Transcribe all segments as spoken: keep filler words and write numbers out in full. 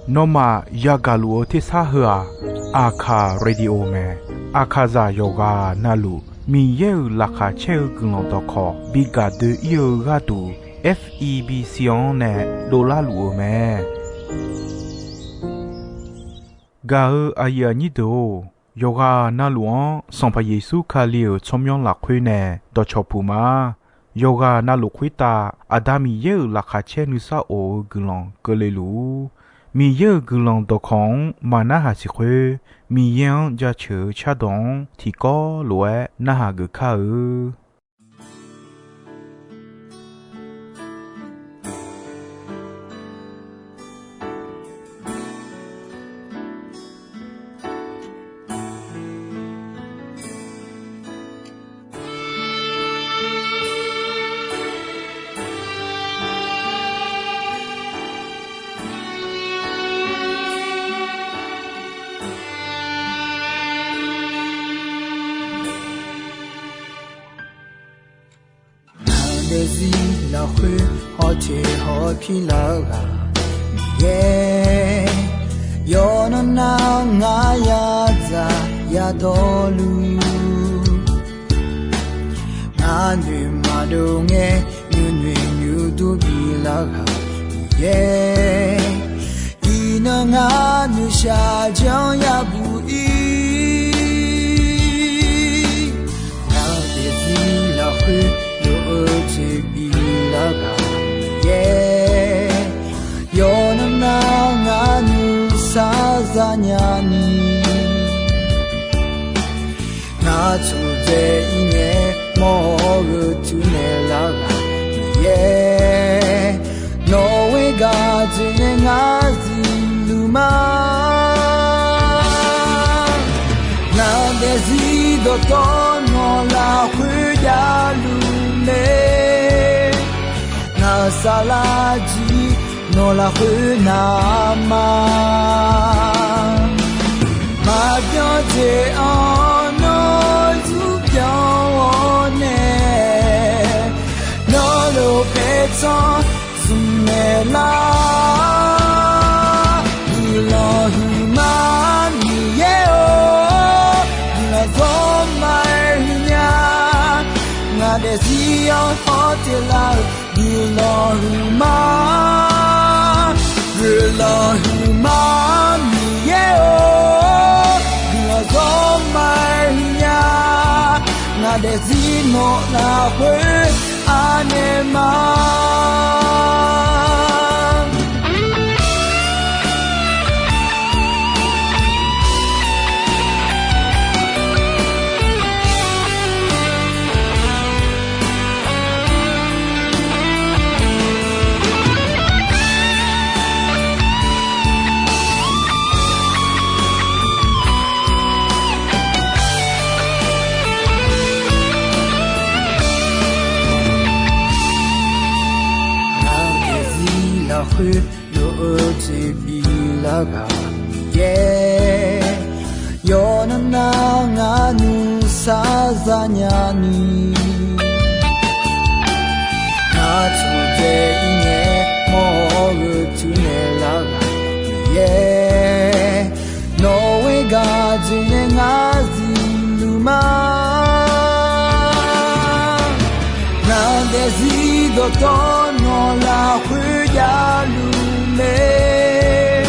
Nawmaf yagaq luf-eu tersar heu-aq, Aqkaq radio mae. Aqkaqzaq yawqghaq navluf Miqyaer-euq laqkhaq caer-eu guiqlanq dawqkawq bi gaq doe-ir-eu gharduq, F E B C-anr nae dovlar luf-eu mae. Gaq-eu aqyuif aqnyir deuq-or, yawqghaq navluf-anr Sanqpaq Yeqsur Kali-euq tsawrmyanr lafkhoer nae dawqcawq puq ma. Yawqghaq navluf khoertav Aqda Miqyaer-euq laqkhaq caer nuisar of-eu guiqlanq keuvle luf-ur. Miqyaer-euq guiqlanq dawqkawq-anr maqnarhaq siq khoer, Miqyaer-anr jaceuq-eu cardawq-anr tiqkawv lof-aer narhaq geuf kar-eu. Ngaq daefzir lafkhoer hawteq hawpir lar-eu ghaq Miqyaer, yawqnan nar ngar yadzaq yadawrluf, ngar noeq maqdov ngae nuinoeq nuidur bilar ghaq Miqyaer, iqnan ngar noeqshaq janr yabuq ir. Ngaq daefzir lafkhoer lof-eu jeq bilar ghaq Miqyaer, yawqnan nar ngar nuisar zanya ni, ngar tsurdzae ir ngae mawr-eu tuinaeq lar ghaq Miqyaer, nawq ghoer gaq dzoeqnae ngar zifluf ma. Ngaq daefzir dawqtawvluf lafkhoer javluf mae, ngaq saflar jir nawq lafkhoer navma, maqbyan jeq-anr nawr zurbyan-awr nae, nawr lof paertsanr zmqmaeq lar. Guiqlanq huiqma Miqyaer-or, guiqlanq zawr ma-aer huiqnya. Ngaq daefzir-anr hawteq lar-euq guiqlanq huiqma, guiqlanq huiqma Miqyaer-or, guiqlanq zawr ma-aer huiqnya. Ngaq daefzir nawq lafkhoer anaeq ma. Ngaq daefzir lafkhoer lof-eu jeq bilar ghaq Miqyaer, yawqnan nar ngar nuisar zanya ni, ngar tsurdzae ir ngae mawr-eu tuinaeq lar ghaq Miqyaer, nawq ghoer gaq dzoeqnae ngar zifluf ma. Ngaq daefzir dawqtawvluf lafkhoer javluf mae,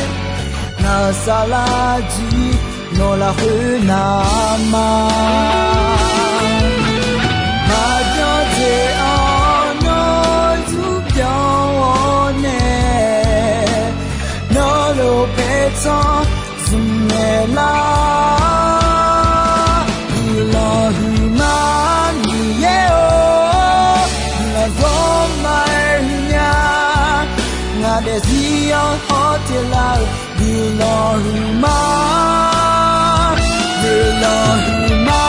ngaq saflar jir nawq lafkhoer navma, maqbyan jeq-anr nawr zurbyan-awr nae, nawr lof paertsanr zmqmaeq lar. Guiqlanq huiqma Miqyaer-or, guiqlanq zawr ma-aer huiqnya. Ngaq daefzir-anr hawteq lar-euq guiqlanq huiqma, guiqlanq huiqma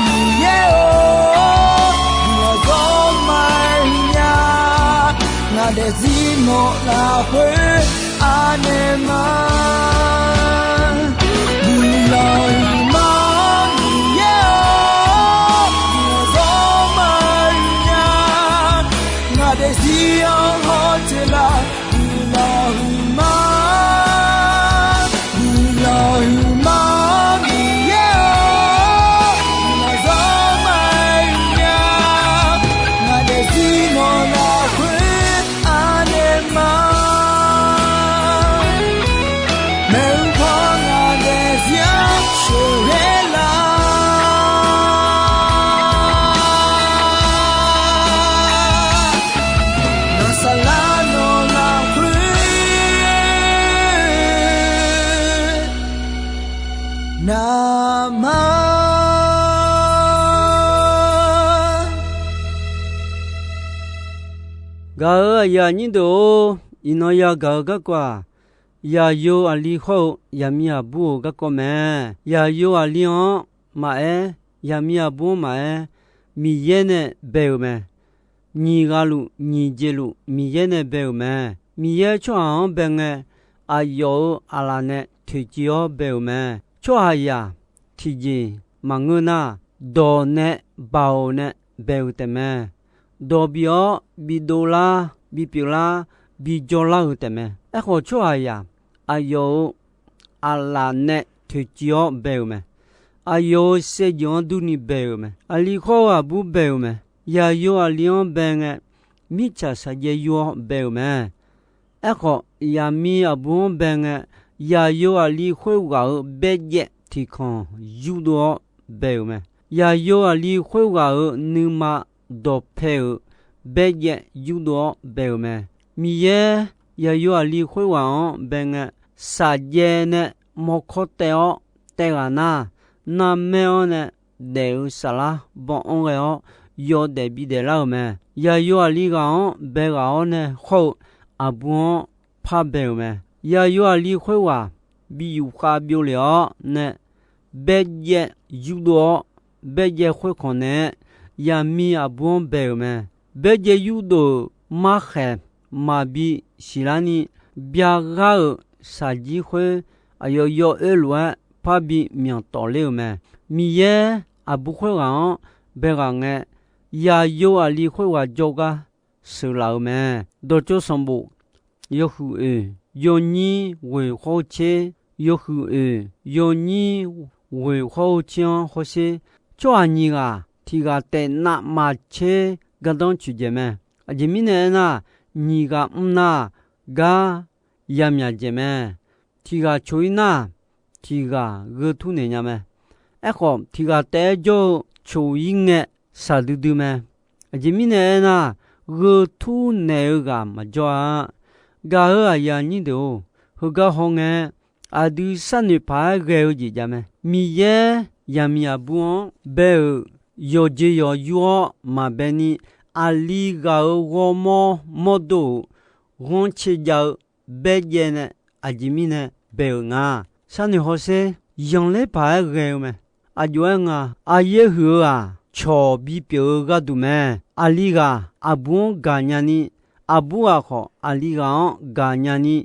Miqyaer-or, guiqlanq zawr ma-aer huiqnya. Ngaq daefzir nawq lafkhoer anaeq ma. Guiqlanq huiqma Miqyaer-or, guiqlanq zawr ma-aer huiqnya. Ngaq daefzir-anr hawteq lar, guiqlanq Gaq-euq aqyuif aqnyir deuq-or, iqnan yagaq-eu garkawv-aq, yaqyo aqli hawr-eu yaqmiq aqbur-euq garkawv mae. Yaqyo aqli-anr maqaer, yaqmiq aqbur-anr maqaer, Miqyaer nae bae-euq mae. Nyiq ghaq luf nyiq jeq luf Miqyaer nae bae-euq mae. Miqyaer tsawrhaq-anr bae ngae, aqyawf-euq aqlaf nae toeqciv-awr bae-euq mae. Tsawrhaqzaq tiqjeq maqngeur nar, dawq nae baoq nae bae-euq taef mae. Dawq bif-awr bidov lar, bipyeuf lar, bijawr lar-euq taef mae. Aerkhawf, tsawrhaqzaq aqyawf-euq aqlaf nae toeqciv-awr bae-euq mae. Aqyawf-euq saevdzeuf-anr durni bae-euq mae. Aqli hawr-eu aqbur bae-euq mae. Yaqyo aqli-anr bae ngae, mirtsaq shaqjaev yur-awr bae-euq mae. Aerkhawf, yaqmiq aqbur-anr bae ngae, yaqyo aqli khoerghaq-euq baerjaev tiqkanq yurdov-awr bae-euq mae. Yaqyo aqli khoerghaq-euq nuima dawqpae-euq baerjaev yurdov-awr bae-euq mae. Miqyaer yaqyo aqli khoerghaq-anr bae ngae, shaqjaev nae mawrkawr taev-awr taev ghaq nar, narmaer-anr nae daef-eu saflar baw-anr ghae-awr yawdaef bidaef lar-euq mae. Yaqyo aqli ghaq-anr bae ghaq-awr nae hawr-eu aqbur-anr par bae-euq mae. Yaqyo aqli khoerghaq bi yufkhav byovlef-awr nae, baerjaev yurdov-awr, baerjaev khoerkhanq naeq-aer yaqmiq aqbur-anr bae-euq mae. Baerjaev yurdov-euq markhaeq maqbi siqlarni, byaghar-euq shaqjir khoer aqyawf yawoer lof-aer parbi myanq tawfler-euq mae. Miqyaer aqbur khoerghaq-anr bae ghaq ngae, yaqyo aqli khoerghaq jawrgar sheuqlaf-euq mae. Dawqtsov sanqbof yawhuiq oeq yawnyir ghoeq hawr-eu tser, yawhuiq oeq yawnyir ghoeq hawr-eu tser-anr hawsher. Tsawrhaq nyiq ghaq tiq ghaq taef navmaqtser gardanr coeqdzaeq mae. Aqjeq mirnae aernar, nyiq ghaq mr nar, gar yamyaq dzaeq mae. Tiq ghaq coq-ir nar, tiq ghaq gheu tur naeq nya mae. Aerkhawf, tiq ghaq taef-aer jawr-eu coq-ir ngae, shaqdui dui mae. Aqjeq mirnae aernar, gheu tur naeq-eu ghaq maqjawr-a. Gaq-euq aqyuif aqnyir deuq-or, heugar hawngae, aqdui sharnoeq paq-aer ghae-eu jeq jav mae. Miqyaer yaqmiq aqbur-anr bae-euq yawqjeq yawq yur-awr maqbae ni, aqli ghaq-euq ghawrmawr mawrdo-euq ghanrcae jav-eu baerjaev nae aqjeq mirnae bae-euq nga. Sharnoeq hawsher, yanqler paq-aer ghae-eu mae. Aqjox-aer nga, aqyaer huiq-eu-aq, cawq bipyeuf-eu gharduq mae. Aqli ghaq aqbur-anr gaqnya ni, aqbur ghaq khawf aqli ghaq-anr gaqnya ni,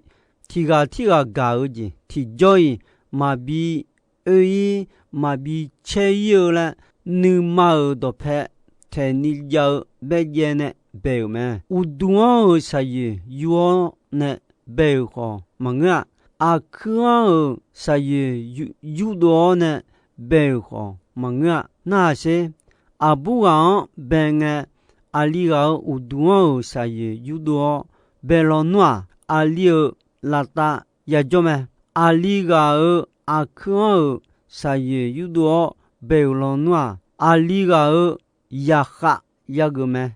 tiq ghaq tirghaq gaq-eu jeq tiqjawr-iq maqbi oe-ir, maqbi caer-ir-eu laer, nuima-euq dawqpae taeqni jav-eu baerjaev nae bae-euq mae. Uqduq-anr-euq shaqyoeq yur-awr nae bae-euq khawf maqngeur-a. Aqkuir-anr-euq shaqyoeq yurdov-awr nae bae-euq khawf maqngeur-a. Narhaq sher, aqbur ghaq-anr bae ngae, aqli ghaq-euq uqduq-anr-euq shaqyoeq yurdov-awr bae lawnmr-aq, aqli-euq laftav yajawr mae. Aqli ghaq-euq aqkuir-anr-euq shaqyoeq yurdov-awr bae-euq lawnmr-aq, aqli ghaq-euq yaqkhav yageuf mae.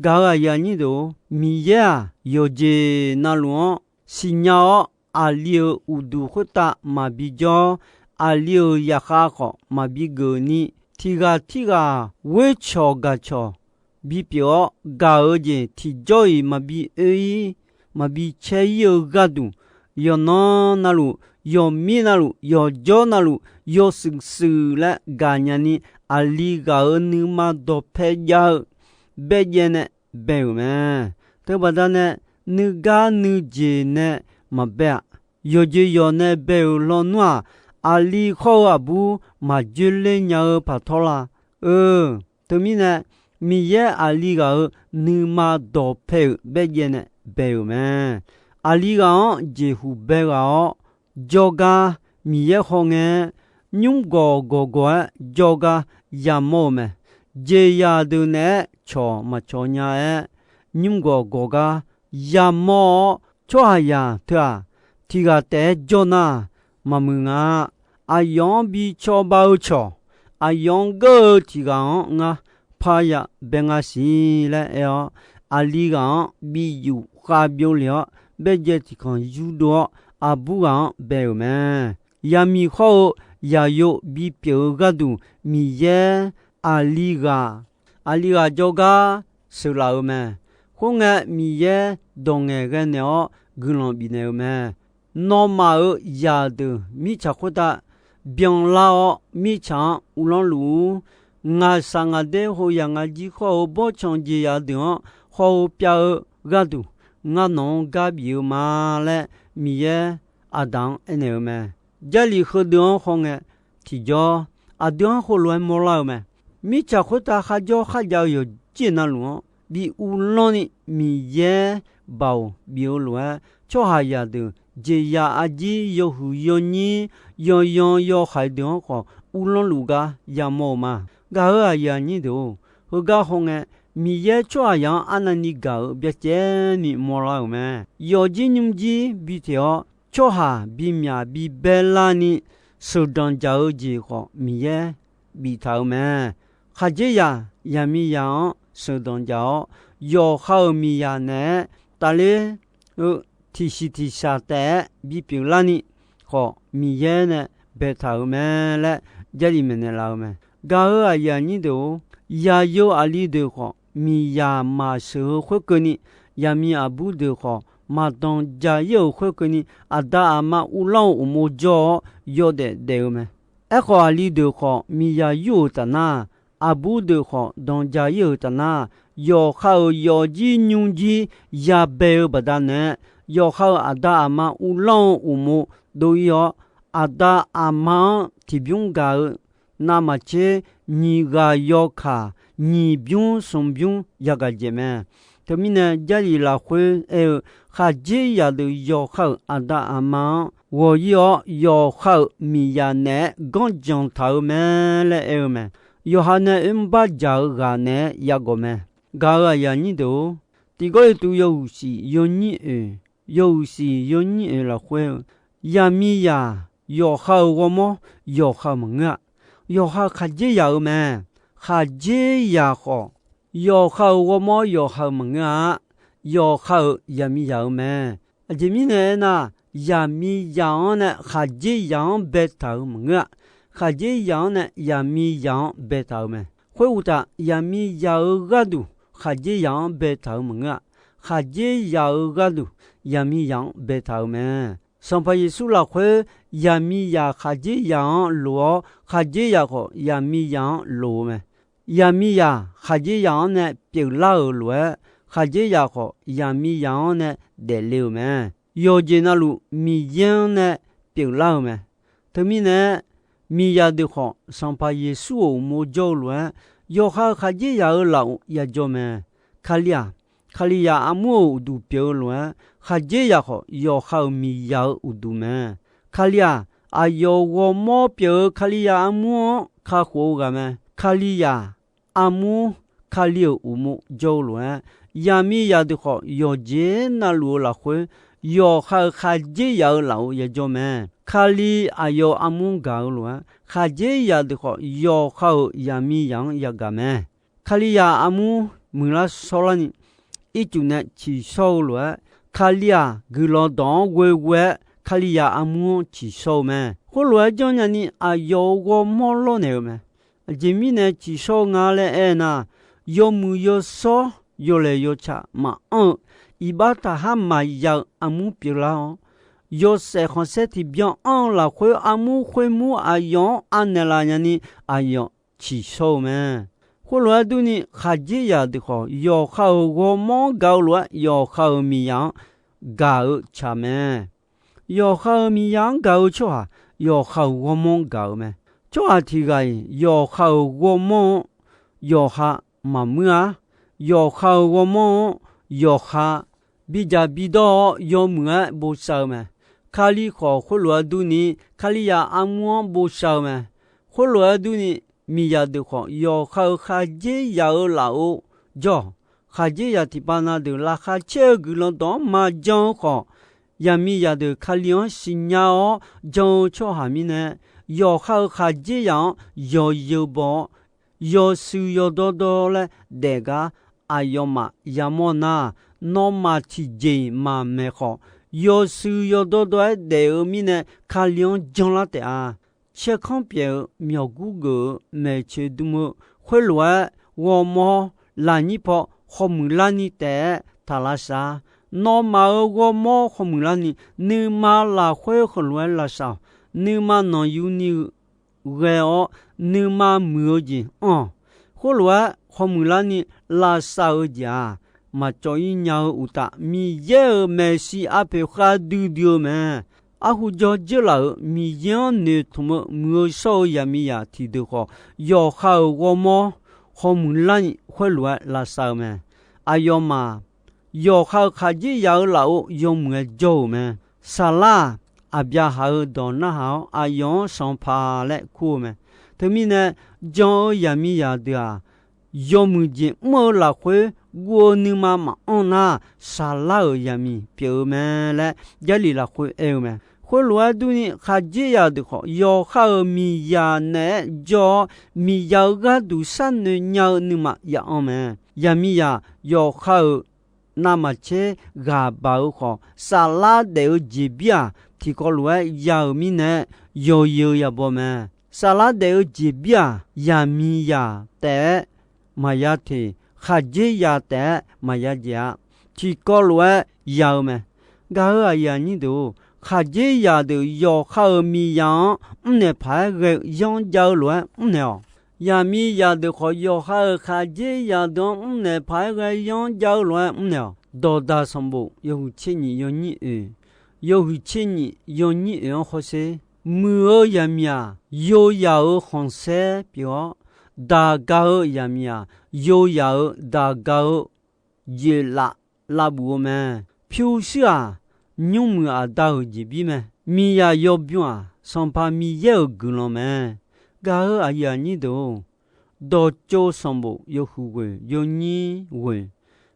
Gaq-euq aqyuif aqnyir deuq-or, Miqyaer-aq, yawqjeq navluf-anr siqnya-awr, aqli-euq uqduq khoertav maqbi jawr, aqli-euq yaqkhav khawf maqbi geuf ni, tiq ghaq tirghaq ghoer cawq gaq cawq bipyeuf-awr gaq-eu jeq tiqjawr-iq maqbi oe-ir, maqbi caer-ir-eu gharduq, yawqnan navluf, yawqmir navluf, yawqjawr navluf, yawshuif shuif laer gaqnya ni, aqli ghaq-euq nuima dawqpae jav-eu baerjaev nae bae-euq mae. Teubaqda nae, nuigar nuijeq nae maqbae-aq, yawqjeq yawq nae bae-euq lawnmr-aq, aqli hawr-eu aqbur maqjoer ler nya-eu paq tawr la-eu. Teumirnae, Miqyaer aqli ghaq-euq nuima dawqpae-euq baerjaev nae bae-euq mae. Aqli ghaq-anr jeqhuq bae ghaq-awr, jawrgar Miqyaer hawngae-aer, nymrgawq gawqgawq-aer jawrgar yamawr-eu mae. Jeqzaq deuq naeq-aer cawq maqcawq nya-aer, nymrgawq gawqgar yamawr-awr, tsawrhaqzaq teu-aq, tiq ghaq taef-aer jawr nar, maqmuiq nga. Aqyawf-anr bi cawba-eu cawq, aqyawf-anr geur-eu tiq ghaq-anr ngar parya bae nga siq laer aer-awr, aqli ghaq-anr bi yufkhav byovlef-awr, baerjaev tiqkanq yurdov-awr, aqbur ghaq-anr bae-euq mae. Yaqmiq hawr-eu yaqyo bipyeuf-eu gharduq, Miqyaer aqli ghaq, aqli ghaq jawrgar sheuqlaf-euq mae. Khoerngae, Miqyaer dawq ngaeqghae naeq-awr guiqlanq bifnaeq-eu mae. Nawmaf-euq zaqdeuq mirtsaq khoertav byanlar-awr, mirtsaq-anr uvlanr luf-ur. Ngaqshaq ngaqder, hoyaq ngajir khawr-eu bawrtsanq jeqzaq deuq-anr haw-eu pyav-eu gharduq, ngar nawq-anr gar bif-eu ma laer, Miqyaer Aqdaq-anr aernaeq-eu mae. Jarlif heudeuq-anr hawngae, tiqjawr aqdui-anr heulof-aer mawrlar-eu mae. Mirtsaq khoertav kharjawr kharjav-eu yawqjeq navluf-anr bi uvlanr ni, Miqyaer baoq bif-eu lof-aer, tsawrhaqzaq deuq jeqzaq arjir yawhuiq yawnyir, yawyan yawhaiq deuq-anr khawf uvlanr luf gar yamawr-eu ma. Gaq-euq aqyuif aqnyir deuq-or, heugar hawngae, Miqyaer tsawrhaqzaq-anr arnavni gaq-euq byacaevni mawrlar-euq mae. Yawfjir nymrjir bi teq-awr, tsawrhaq bimyaq bibae larni sheuqdanq jaq-eu jeq khawf, Miqyaer biftaq-euq mae. Khaqdzerzaq zaqmiqzaq-anr sheuqdanq jaq-awr, yawqha-euq miqzaq naeq-aer tafler-eu tiqsiq tiqshaq taef-aer bipyeuf larni khawf, Miqyaer nae baetaq-euq mae laer Jarlif maeqnaeq laf-eu mae. Gaq-euq aqyuif aqnyir deuq-or, yaqyo aqli deuq khawf, miqzaq maqsheuq-eu khoerkeuvni, zaqmiq aqbur deuq khawf, maqdanq jaq-ir-euq khoerkeuvni, aqda aqma uvlanr-eu uqmov jawr-awr yawdaef daef-eu mae. Aerkhawf, aqli deuq khawf miqzaq yur-euq tafnar, aqbur deuq khawf danqjaq-ir-euq tafnar, yawqha-euq yawfjir nymrjir yabae-eu baqdanae, yawqha-euq aqda aqma uvlanr-eu uqmov dov-ir-awr, aqda aqma-anr tiqbymr gaq-eu navmaqtser nyiq ghaq yawkaq nyiq bymr smq bymr yagaq jaeq mae. Teumirnae Jarlif lafkhoer aer-eu, khaqdzerzaq deuq yawqha-euq aqda aqma-anr ghawq-ir-awr, yawqha-euq miqzaq naeq-aer ganr janq taq-eu mae laer aer-eu mae. Yawqha nae oermr barjaq-eu ghaq naeq-aer yagawq mae. Gaq-euq aqyuif aqnyir deuq-or, tiqgawr irtuv yawhuiq siq yawnyir oeq, yawhuiq siq yawnyir oeq lafkhoer-eu, yaqmiqzaq yawqha-euq ghawrmawr yawqha-euq maqngeur-a. Yawqha khaqdzerzaq-eu mae. Khaqdzerzaq khawf, yawqha-euq ghawrmawr yawqha-euq maqngeur-a. Yawqha-euq yaqmiqzaq-eu mae. Aqjeq mirnae aernar, yaqmiqzaq-anr nae khaqdzerzaq-anr baetaq-euq maqngeur-a. Khaqdzerzaq-anr nae yaqmiqzaq-anr baetaq-euq mae. Khoeruqtaf, yaqmiqzaq-euq gharduq khaqdzerzaq-anr baetaq-euq maqngeur-a. Khaqdzerzaq-euq gharduq yaqmiqzaq-anr baetaq-euq mae. Sanqpaq Yeqsur lafkhoer, yaqmiqzaq khaqdzerzaq-anr loq-awr, khaqdzerzaq khawf yaqmiqzaq-anr loq-eu mae. Yaqmiqzaq khaqdzerzaq-anr nae pyeuflar-euq lof-aer, khaqdzerzaq khawf yaqmiqzaq-anr nae daefle-euq mae. Yawqjeq navluf Miqyaer-anr nae pyeuflar-euq mae. Teumirnae, miqzaq deuq khawf Sanqpaq Yeqsur-euq uqmov jawr-eu lof-aer, yawqha-euq khaqdzerzaq-euq lafov yajawr mae. Kali-aq, Kalizaq armur-euq uqduq pyeuf-eu lof-aer, khaqdzerzaq khawf yawqha-euq miqzaq-euq uqduq mae. Kali-aq, aqyawf ghawrmawr pyeuf-eu Kalizaq armur-anr kakhof-eu ghaq mae. Kalizaq armur, Kali-euq uqmov jawr-eu lof-aer, yaqmiqzaq deuq khawf yawqjeq navluf-eu lafkhoer, yawqha-euq khaqdzerzaq-euq lafov yajawr mae. Kali aqyawf armur gaq-eu lof-aer, khaqdzerzaq deuq khawf yawqha-euq yaqmiqzaq-anr yagaq mae. Kalizaq armur muiqlar shawrlarni, ircuf nae tsiqshawr-eu lof-aer, Kali-aq guiqlanq dawq-anr ghoeghoe-aer Kalizaq armur-anr tsiqshawr-eu mae. Khoerlof-aer janrnya ni aqyawf-euq ghawrmawr lawrnaeq-eu mae. Aqjeq mirnae tsiqshawr-eu nga laer aernar, yawmuiq yawshawr yawlaeq yawtsaq maqanr-eu, iqbax taqhar maqya-eu armur pyeuflar-awr, yawshaef khanqsaer tiqbyan anr-eu lafkhoer armur khoermur aqyawf-anr anaeq laf nyani aqyawf tsiqshawr-eu mae. Khoerlof-aer durni, khaqdzerzaq deuq khawf yawqha-euq ghawrmawr-anr gaq-eu lof-aer yawqha-euq miqzaq-anr gaq-eu tsaq mae. Yawqha-euq miqzaq-anr gaq-eu tsawrhaq, yawqha-euq ghawrmawr-anr gaq-eu mae. Tsawrhaq tiq ghaq-iq yawqha-euq ghawrmawr-anr yawqha maqmuir-ar. Yawqha-euq ghawrmawr-anr yawqha bidzaq bidawr-awr yawmuiq-aer bosav-eu mae. Kali khawf khoerlof-aer durni, Kalizaq armur-anr bosav-eu mae. Khoerlof-aer durni, miqzaq deuq khawf yawqha-euq khaqdzerzaq-euq lafov jawr-awq. Khaqdzerzaq tiqpav na deuq laqkhaq caer-eu guiqlanq dawq-anr maqjan-eu khawf, yaqmiqzaq deuq Kali-anr siqnya-awr jan-eu tsawrhaq mirnae, yawqha-euq khaqdzerzaq-anr yawzeu baw-awr, yawshuif yawdawr dawr laer daef gar aqyawfmaf yamawr nar, nawmaf tiqjeq-iq maqmaeq khawf, yawshuif yawdawr dawr-aer daef-eu mirnae Kali-anr janlar taef-a. Caerkanr pyaeq-eu myawqgur geuf-eu maeqtsoeq dm-eu khoerlof-aer, ghawrmawr lafnyir paw khawmuiq larni taef-aer saqlaq shaq-a. Nawmaf-euq ghawrmawr khawmuiq larni, nuima lafkhoer heulof-aer lavsav-awq. Nuima nanqyuni-eu ghae-awr, nuima muiq-eu jeq anr-awq. Khoerlof-aer khawmuiq larni lavsav-eu jeq-aq, maqcawv-ir nya-eu uqtaf, Miqyaer-euq maeqshi arpoeq khavdui dui-eu mae. Arhu jawr dzeur laf-euq Miqyaer-anr noeqtmq-eu muiq-eu shawr-eu yaqmiqzaq tiqdeuq khawf, yawqha-euq ghawrmawr khawmuiq larni khoerlof-aer lavsav-eu mae. Aqyawfmaf yawqha-euq khaqdzerzaq-eu lafov yawmuiq-aer jawr-euq mae. Saqlar-aq, Aqbyaqhaq-euq dawq narhaq-awr, aqyawf-anr Sanqpaq laer kur-eu mae. Teumirnae, jan-eu yaqmiqzaq deuq-aq, yawmuiq jeq mr-eu lafkhoer guv-eu nuima maqanr nar, Saqlar-euq yaqmiq pyeuf-eu mae laer Jarlif lafkhoer aer-eu mae. Khoerlof-aer durni, khaqdzerzaq deuq khawf, yawqha-euq miqzaq naeq-aer jawr-awr, miqzaq-euq gharduq sharnoeq nya-eu nuima ya'anr mae. Yaqmiqzaq yawqha-euq navmaqtser ghaq baq-eu khawf, saflar daef-eu jeqbir-aq, tiqkawv lof-aer ya-euq mirnae, yawzeu yabaw mae. Saflar daef-eu jeqbir-aq, yaqmiqzaq taef-aer maqya teq, khaqdzerzaq taef-aer maqya jaeq-a. Tiqkawv lof-aer ya-eu mae. Gaq-euq aqyuif aqnyir deuq-or, khaqdzerzaq deuq yawqha-euq miqzaq-anr mrnaeq paq-aer ghae-eu yanr jav-eu lof-aer mrnaeq-awq. Yaqmiqzaq deuq khawf, yawqha-euq khaqdzerzaq deuq-anr mrnaeq paq-aer ghae yanr jav-eu lof-aer mrnaeq-awq. Dawqdaq sanqbof yawhuiq tser nyif yawnyir oeq, yawhuiq tser nyif yawnyir oeq-anr hawsher. Muiq-eu yaqmiq-aq, yoyaq-euq khanqsaer pyeuf-awr, daq ga-eu yaqmiq-aq, yoyaq-euq daq ga-eu jeq laf lavbuf-eu mae. Pyurshuir-aq, nymrmuiq aqda-euq jeqbir mae. Miqzaq yawbymr-aq, Sanqpaq Miqyaer-euq guiqlanq mae. Gaq-euq aqyuif aqnyir deuq-or, dawqtsov sanqbof yawhuiq ghoeq yawnyir ghoeq,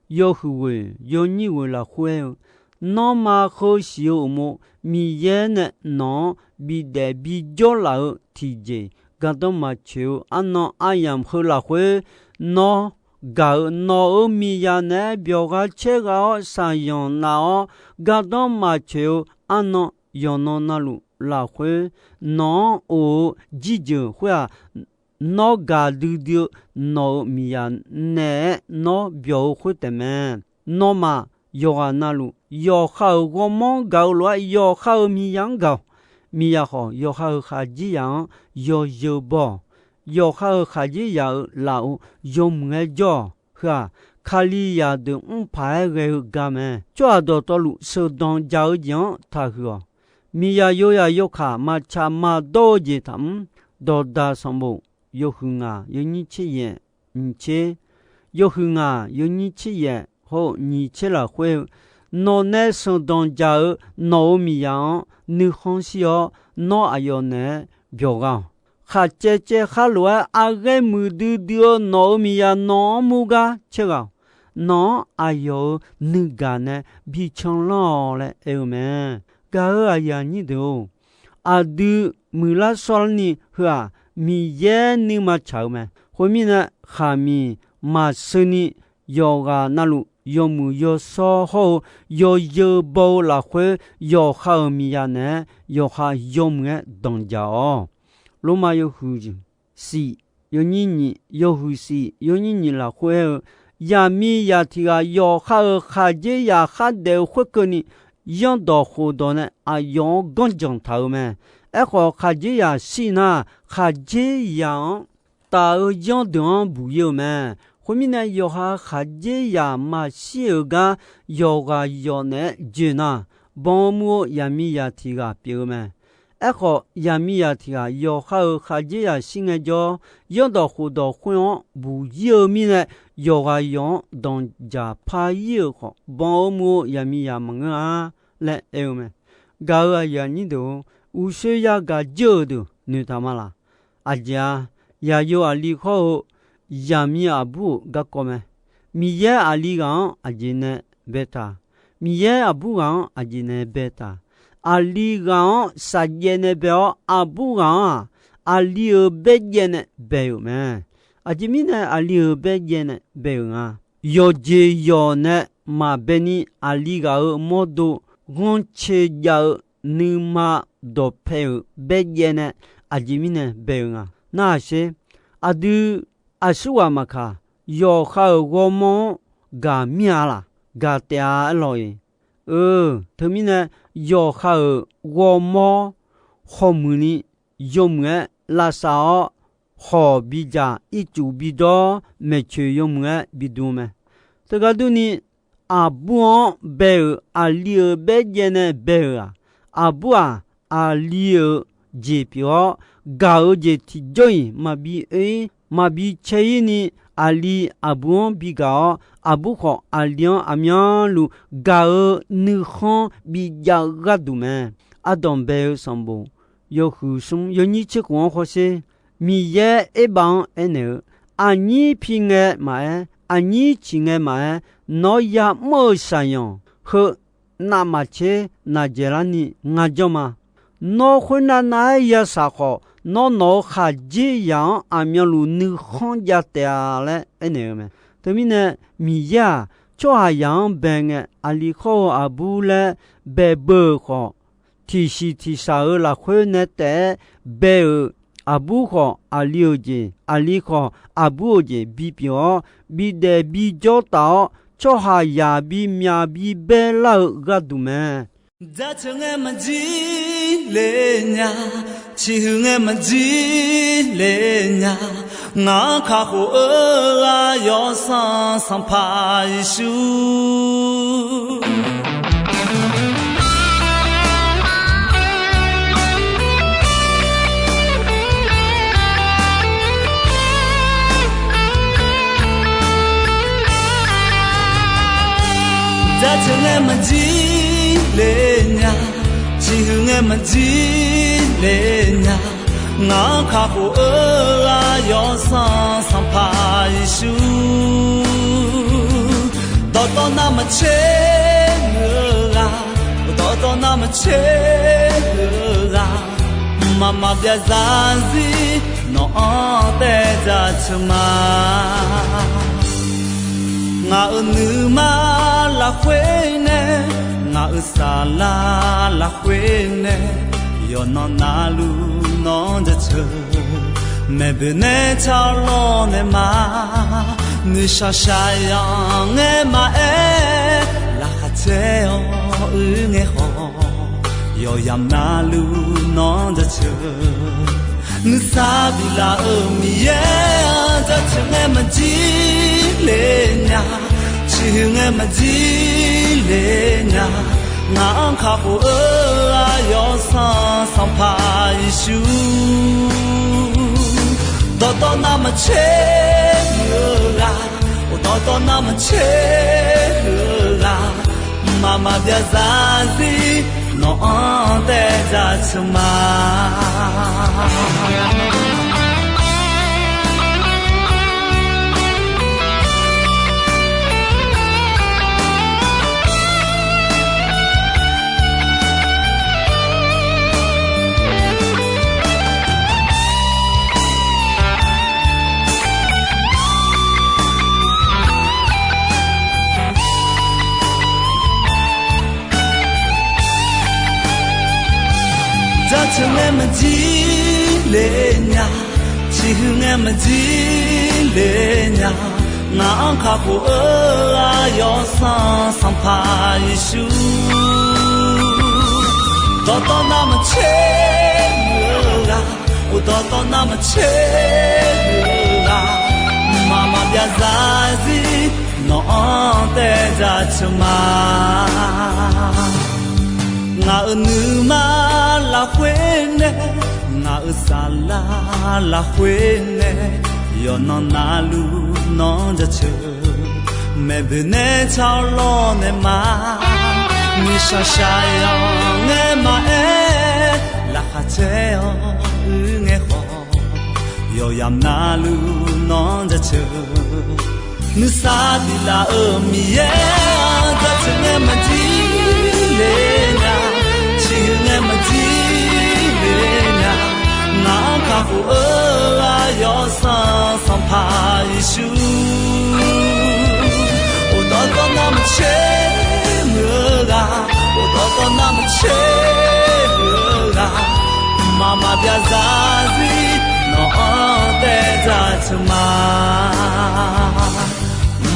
yawhuiq ghoeq yawnyir ghoeq lafkhoer-eu, nanrma heu siq-eu uqmov Miqyaer nae nawq-anr bidaef bijawr laf-eu tiqjeq, gardanr maqtsoeq-eu arnan aryamq heu lafkhoer, nawr gaq-euq nawq-euq miqzaq naeq-aer byawq gha caer gha-awr shaqyanq naf-awr, gardanr maqtsoeq-eu arnan yawqnan navluf lafkhoer, nawq-anr of-eu jirjeuq khoer-aq, nawr gaqdui dui-eu nawq-euq miqzaq naeq-aer nawr byawq-eu khoer taef mae. Nawmaf yawqghaq navluf, yawqha-euq ghawrmawr-anr gaq-eu lof-aer, yawqha-euq miqzaq-anr gaq-awq. Miqzaq khawf, yawqha-euq khaqdzerzaq-anr yawzeu baw-awq. Yawqha-euq khaqdzerzaq-euq lafov yawmuiq-aer jawr-awq. Heu-aq, Kalizaq deuq mr paq-aer ghae-eu gar mae. Tsawrhaq dawqtawvluf sheuqdanq jaq-eu jeq-anr taqhuiq-awq. Miqzaq yoyaq yawkaq maqtsaq maqdawr-eu jeq taqmr. Dawqdaq sanqbof yawhuiq ngaq yawnyir tser yaef nyiq tser, yawhuiq ngaq yawnyir tser yaef hawr-eu nyiq tser lafkhoer-eu, nawqnae sheuqdanq jaq-eu nawq-euq miqzaq-anr nuikhanr shir-awr, nawr aqyawf naeq-aer byawq gha-awq. Khaqcaev caev khar lof-aer arghaer muiqdui dui-eu nawq-euq miqzaq nawq-anr mur gar caer ghaq-awq. Nawq-anr aqyawf-euq nuigaq nae bi canlanr-awq laer aer-eu mae. Gaq-euq aqyuif aqnyir deuq-or, aqdui muiqlar shawrlarni heu-aq, Miqyaer nuima tsaq-eu mae. Khoermirnae, khaqmiq maqsheuni yawqghaq navluf yawmuiq yawshawr hawr-eu yawzeu baw-eu lafkhoer, yawqha-euq miqzaq naeq-aer yawqha yawmuiq-aer danqjaq-awq. Lormav yawhuiq siq yawnyir nyiq, yawhuiq siq yawnyir nyiq lafkhoer aer-eu, yaqmiqzaq tiq ghaq yawqha-euq khaqdzerzaq khardaef-eu khoerkeuvni, yanrdawq khofdawq nae aqyawf-anr ganrjanq taq-eu mae. Aerkhawf, khaqdzerzaq shir nar, khaqdzerzaq-anr taf-eu yanr deuq-anr buq-ir-eu mae. Khoermirnae, yawqha khaqdzerzaq maqshir-euq gar yawqghaq yawq naeq-aer joeq nar, banq-eu mur-eu yaqmiqzaq tiq ghaq pyeuf-eu mae. Aerkhawf, yaqmiqzaq tiq ghaq yawqha-euq khaqdzerzaq shir ngaejawr, yanrdawq khofdawq khoer-anr buq-ir-eu mirnae, yawqghaq yawq-anr danqjaq par-ir-euq khawf, banq-eu mur-eu yaqmiqzaq maqngeur-a laer aer-eu mae. Gaq-euq aqyuif aqnyir deuq-or, uqshoe yagaq jeur-euq deuq noeqtaq ma laq? Aqjeq-a, yaqyo aqli hawr-eu yaqmiq aqbur-euq garkawv mae. Miqyaer aqli ghaq-anr aqjeq nae baetaq, Miqyaer aqbur ghaq-anr aqjeq nae baetaq. Aqli ghaq-anr shaqjaev nae bae-awr, aqbur ghaq-anr-aq, aqli-euq baerjaev nae bae-euq mae. Aqjeq mirnae aqli-euq baerjaev nae bae-euq nga. Yawqjeq yawq nae maqbae ni aqli ghaq-euq mawrdo ghanrcae jav-eu nuima dawqpae-euq baerjaev nae aqjeq mirnae bae-euq nga. Narhaq sher, aqdui aqsurghaq maqkaq, yawqha-euq ghawrmawr-anr gaq mir-a laq? gaq taef-a aerlawq-iq. Eu, teumirnae yawqha-euq ghawrmawr khawr muiqni yawmuiq-aer lavsav-awr, khawq bidzaq ircuf bidawr maeqcoeq yawmuiq-aer bidm mae. Teugar durni, aqbur-anr bae-euq aqli-euq baerjaev nae bae-euq-aq, aqbur-aq, aqli-euq jeq pyeuf-awr, gaq-eu jeq tiqjawr-iq maqbi oe-ir maqbi cae-ir ni, aqli aqbur-anr bigaq-awr, aqbur khawf aqli-anr aqmyanluf gaq-eu nuikhanr bijav-eu gharduq mae. Ardanq bae-eu sanqbof yawhuiq smr yawnyir tser khof-anr hawsher. Miqyaer Erbav-anr aernaeq-eu, aqnyir pi ngae maqaer, aqnyir ciq ngae maqaer, nawq-anr ya'mr-eu shaqyanq heu navmaqtser naqdzaeq larni ngar jawr ma. Nawr khoernav nav-aer yashaq khawf, nawr nawq-euq khaqdzerzaq-anr aqmyanluf nuikhanr jav taef-a laer aernaeq-eu mae. Teumirnae, Miqyaer-aq, tsawrhaqzaq-anr bae ngae, aqli khawr-eu aqbur laer bae beu-euq khawf, tiqsiq tiqshaq-euq lafkhoer nae taef-aer bae-euq aqbur khawf aqli-euq jeq, aqli khawf aqbur-euq jeq bipyeuf-awr, bidaef bijawr taf-awr, tsawrhaqzaq bimyaq bibaer lar-eu gharduq mae. Jaceuq ngae maqjir le nya, ciqhuiq ngae maqjir le nya, ngaq-anr kakhof-eu ghaq Yawsanr Sanqpaq Yeqsur. Jaceuq ngae maqjir le nya, ciqhuiq ngae maqjir le nya, ngaq-anr kakhof-eu ghaq Yawsanr Sanqpaq Yeqsur. Dawqtawv navmaqtser-eu ghaq, dawqtawv navmaqtser-eu ghaq, mqmaq maqbyav zarzir nawq-anr taef jaceuq ma. Ngaq-euq nuima lafkhoer nae, ngaq-euq saflar lafkhoer nae, yawqnan navluf nawq-anr jaceuq. Maeqboeq nae tsawrlawr nae ma, noeqshaq shaqyanq ngae maqaer, laqkhaq caer-awr uir ngae khawf, yawqyamq navluf nawq-anr jaceuq. Nuisar biflaf-euq Miqyaer-anr jaceuq ngae maqjir le nya, ciqhuiq ngae maqjir le nya, ngaq-anr kakhof-eu ghaq Yawsanr Sanqpaq Yeqsur. Dawqtawv navmaqtser-eu ghaq, dawqtawv navmaqtser-eu ghaq, mqmaq maqbyav zarzir nawq-anr taef jaceuq ma. Jaceuq ngae maqjir le nya, ciqhuiq ngae maqjir le nya, ngaq-anr kakhof-eu ghaq Yawsanr Sanqpaq Yeqsur. Dawqtawv navmaqtser-eu ghaq, dawqtawv navmaqtser-eu ghaq, mqmaq maqbyav zarzir nawq-anr taef jaceuq ma. Ngaq-euq nuima lafkhoer nae, ngaq-euq saflar lafkhoer nae, yawqnan navluf nawq-anr jaceuq. Maeqboeq nae tsawrlawr nae ma, noeqshaq shaqyanq ngae maqaer, laqkhaq caer-awr uir ngae khawf, yawqyamq navluf nawq-anr jaceuq. Nuisar biflaf-euq Miqyaer-anr jaceuq ngae maqjir le nya, ciqhuiq ngae maqjir le nya, ngaq-anr kakhof-eu ghaq Yawsanr Sanqpaq Yeqsur. Dawqtawv navmaqtser-eu ghaq, dawqtawv navmaqtser-eu ghaq, mqmaq maqbyav zarzir nawq-anr taef jaceuq ma.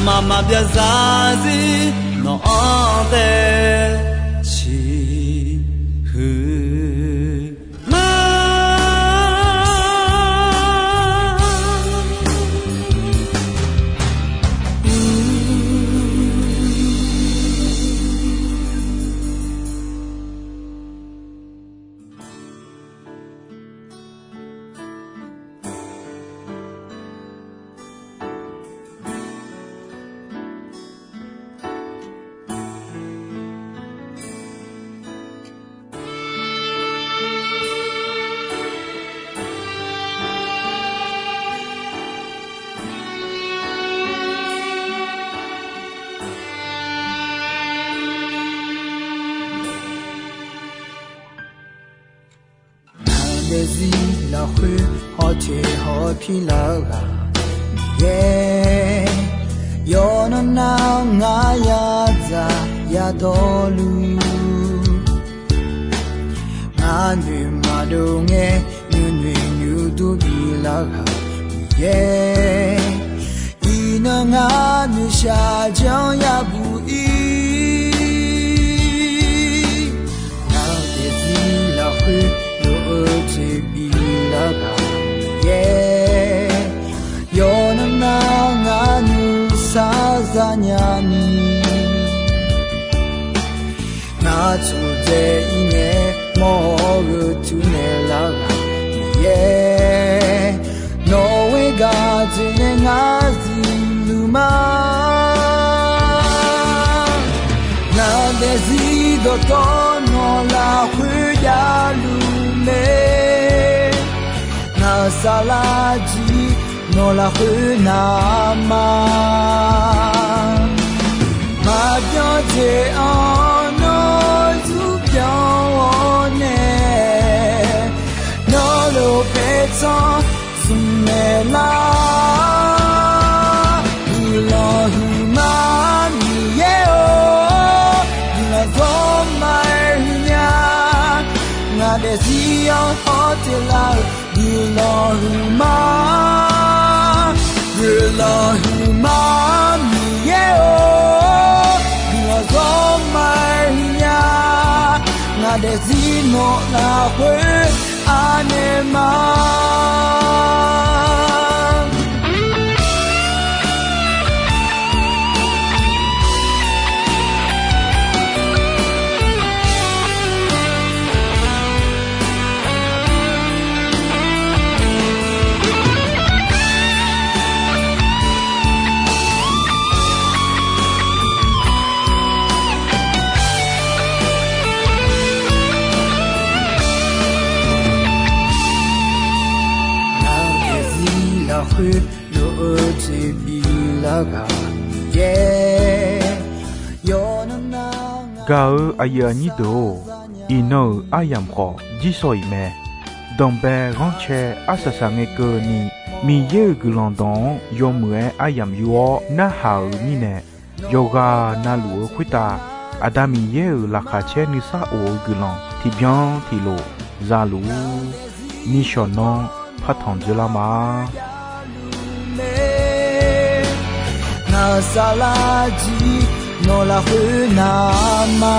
Aqma byaqzaq zir nawq-anr tae ciqhuiq ma. Ngaq daefzir lafkhoer hawteq hawpir lar-eu ghaq Miqyaer, yawqnan nar ngar yadzaq yadawrluf, ngar noeq maqdov ngae nuinoeq nuidur bif lar ghaq Miqyaer, iqnan ngar noeqshaq janr yabuq ir. Ngaq daefzir lafkhoer lof-eu jeq bif lar ghaq Miqyaer, yawqnan nar ngar nuisar zanya ni, ngar tsofdzae ir ngae mawr-eu gheu tuv naeq lar ghaq Miqyaer, nawq-euq gaq jeq nae ngar zifluf ma. Ngaq daefzir dawqtawvluf nawq lafkhoer javluf mae, ngaq-euq saflar jir nawq lafkhoer navma, maqbyan jeq-anr nawr zurpyan-awr nae, nawr lof paertsanr smq naeq lar. Guiqlanq huiqma Miqyaer-or, guiqlanq zawrma-aer huiqnya, ngaq daefzir-anr hawteq lar-eu guiqlanq huiqma, guiqlanq huiqma Miqyaer-or, guiqlanq zawrma-aer huiqnya, ngaq daefzir nawq lafkhoer anaeq ma. Ngaq-euq daefzir lafkhoer lof-eu jeq bif lar ghaq Miqyaer, yawqnan nar ngar. Gaq-eu aqyuif aqnyir deuq-or, iqnan-euq aryamq khawf jirsawq iq mae. Danqbae ghanrcae arsaq saq ngae keuvni, Miqyaer-euq guiqlanq dawq-anr yawmuiq-aer aryamq yur-awr narhaq-euq mirnae, yawqghaq navluf-eu khoertav Aqda Miqyaer-euq laqkhaq caer nuisar of-eu guiqlanq tiqbyan tiqlof za luf-ur. Nishawq nanr partanq dzeurlar ma. Ngaq-euq saflar jir nawq lafkhoer navma.